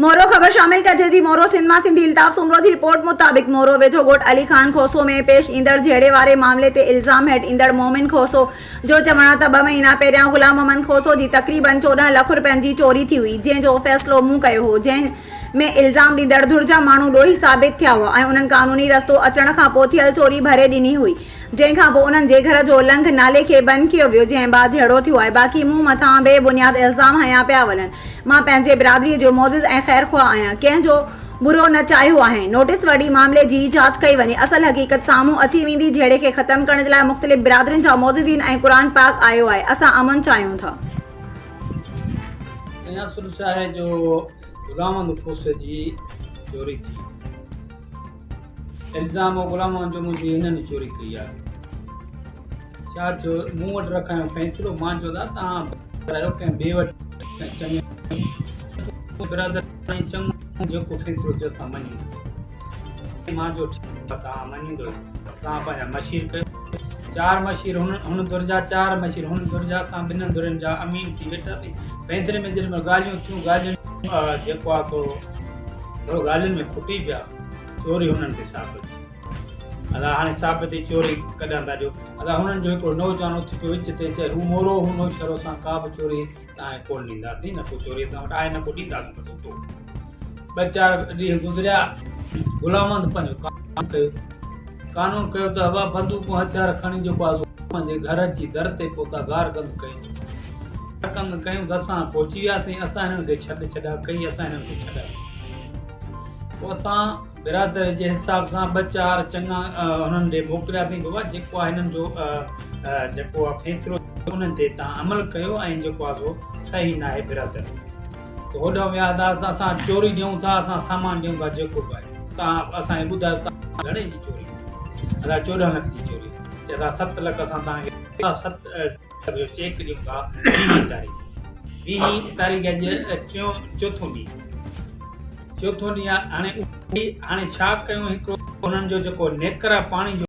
مورو، خبر شامل ڪجي ٿي مورو سنڌ مان سنڌي الطاف سومرو جي رپورٽ مطابق مورو ويجهو ڳوٺ علي خان کوسو ۾ پيش ايندڙ جهيڙي واري معاملي تي الزام هيٺ ايندڙ مومن کوسو جو چوڻ آهي ته ٻه مهينا پهريان غلام محمد کوسو جي تقريبن 14 لک رپين جي چوري ٿي هئي جنهن جو فيصلو مون ڪيو هو جنهن ۾ الزام ڏيندڙ ڌر جا ماڻهو ڏوهي ثابت ٿيا هئا ۽ انهن قانوني رستو اچڻ کانپوء ٿيل چوري ڀري ڏني هئي جنهن کان پوء انهن جي گهر جو لنگهه نالي کي بند ڪيو ويو جنهن بعد جهيڙو ٿيو آهي باقي مون مٿان بي بنياد الزام هنيا پيا وڃن مان پنهنجي برادري جو معزز ۽ خير خواهه آهيان ڪنهن جو برو نه چاهيو آهي نوٽيس وٺي معاملي جي جاچ ڪئي وڃي اصل حقيقت سامهون اچي ويندي جهيڙي کي ختم ڪرڻ جي لاء مختلف برادرين جا معززين ۽ قرآن پاڪ آيو آهي اسان امن چاهيون ٿا. سائين اصل ڇا آهي جو غلام محمد کوسي جي چوري ٿي. الزام هو غلام محمد جو منهنجي هنن چوري ڪئي آهي. ڇا ٿيو مون وٽ رکايو فيصلو مان چيو ته توهان ڪرايو ڪنهن ٻئي وٽ چڱي برادر ۽ چڱو جيڪو فيصلو ٿيو اسان مڃون مان چيو ٺيڪ توهان مڃيندو توهان پنهنجا مشير ڪيو چار مشير هن هن ڌر جا چار مشير هن ڌر جا اسان ٻنهن ڌرين جا امين ٿي ويٺاسين فيصلي ۾ جڏهن ڳالهيون ٿيون ڳالهيون جيڪو آهي سو ٿورو ڳالهين ۾ کٽي پيا چوري هنن تي ثابت ٿي. ادا هاڻي ثابت ٿي چوري ڪڏهن ٿا ڏيو. ادا هنن جو هڪڙو نوجوان اٿي پيو وچ تي چئي هو مورو هو نوشهرو اسان ڪا به چوري توهان کي ڪونه ڏينداسين نه ڪو چوري اسان وٽ آهي نه ڪو ڏينداسين بس اتو ٻه چار ڏينهن گذريا غلام محمد پنهنجو قانون ڪيو قانون ڪيو ته ابا بندوقون هٿيار کڻي جيڪو آزو پنهنجي گهر اچي در تي پهتا گار گند ڪيون گند ڪيون ته اسان پهچي وياسين اسان هنن کي ڇڏ ڇڏا ڪئي اسان هنن کي ڇڏايو پوء اسان برادري جي حساب سان ٻه چار چڱا انهن ڏي موڪلياسين بابا جيڪو آهي هنن جو جيڪو آهي فيصلو انهن تي تان عمل ڪيو ۽ جيڪو آهي سو صحيح ناهي برادر ته هوڏانهن ويا ته اسان چوري ڏيون ٿا اسان سامان ڏيون ٿا جيڪو به آهي تان اسان کي ٻڌايو تان گهڻي جي چوري ادا 14 لک جي چوري ادا 7 لک اسان تان کي 7 جو چيڪ ڏيون ٿا 20 تاريخ 20 تاريخ اڄ ٽيون چوٿون ڏينهن چوٿون ڏينهن هاڻي هاڻي ڇا ڪيون هڪڙو انهن جو جيڪو نيڪر آهي پاڻي جو.